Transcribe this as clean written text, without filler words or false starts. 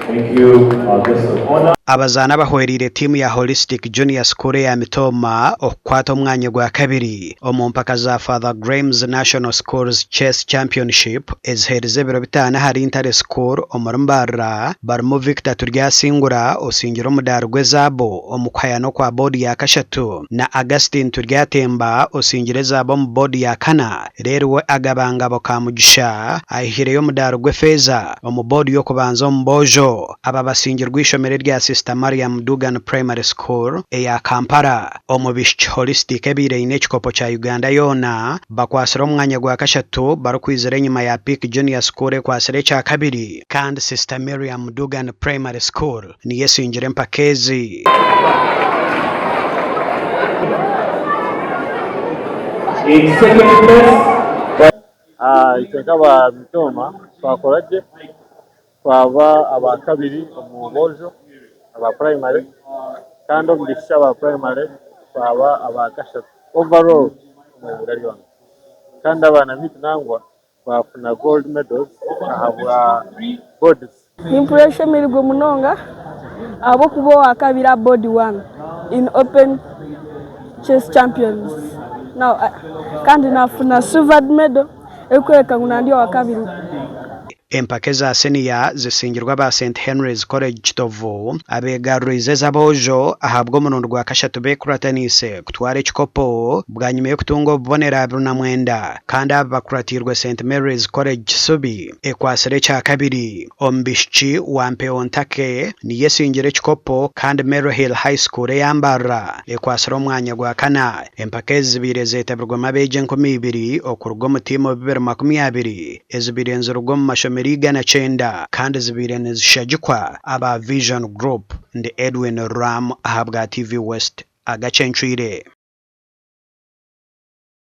Thank you, our guest of honor. Abazaani abahwereire tiimu ya Holistic Junior School eya Mitooma okukwata omwanya gwa kabiri omu mpaka za Father Grimes National Schools Chess Championship eziherize ebiro bitaano ahari Ntare School omuri Mbarara barimu Victor Turyasingura osingire omudaari gw'ezaabu omu kuhayana okwa boodi ya kashatu na Augustine Turyatemba osingire ezaabu omu boodi ya kana Reero we Agabangabo Kamugisha aihireyo omudaari gw'efeeza omu boodi y'okubanza omu boojo. Aba basingirwe eishomero erya Sister Mariam Dugan Primary School eya Kampala. Omu bishiki Holistic ebaire eine ekikopo kya Uganda yoona, bakwatsire omwanya gwa kashatu barikwizira enyima ya Peak Junior School ekwatsire ekya kabiri kandi Sister Miriam Dugan Primary School niyo esingire empaka ezi. In second place by. Itwe nk'aba Mitooma twakora gye twaba abakabiri omu boojo aba purayimare kandi omu baishiki aba purayimare twaba abakashatu overall omu ihanga ryona kandi abaana baitu nangwa Baafuna gold medals ahabwa boards. Nimpurira nshemereirwe munonga ahabw'okuba owakabiri aha board one in open chess champions now kandi nafuna silver medal erikworeka ngu nandi owakabiri. Empaka eza siniya zisingirwe aba St Henry's College Kitovu abeegaruriize ez'aboojo ahabw'omurundi gwa kashatu beekurataniise kutwara ekikopo bwanyima y'okutunga obubonero 29 kandi aba bakuratiirwe St Mary's College Kisubi ekwatsire ekyakabiri. Omu baishiki, Wampewo Ntake niyo esingire ekikopo kandi Maryhill High School eya Mbarara ekwatsire omwanya gwa kana. Empaka ezi zibaire zeetabirwemu abeegi 2000 okuruga omu tiimu 220 ezibaire niziruga omu mashomero 190 kandi zibaire nizishagikwa aba Vision Group. Ndi Edwin Ruramu ahabwa TV West. Agacencwire.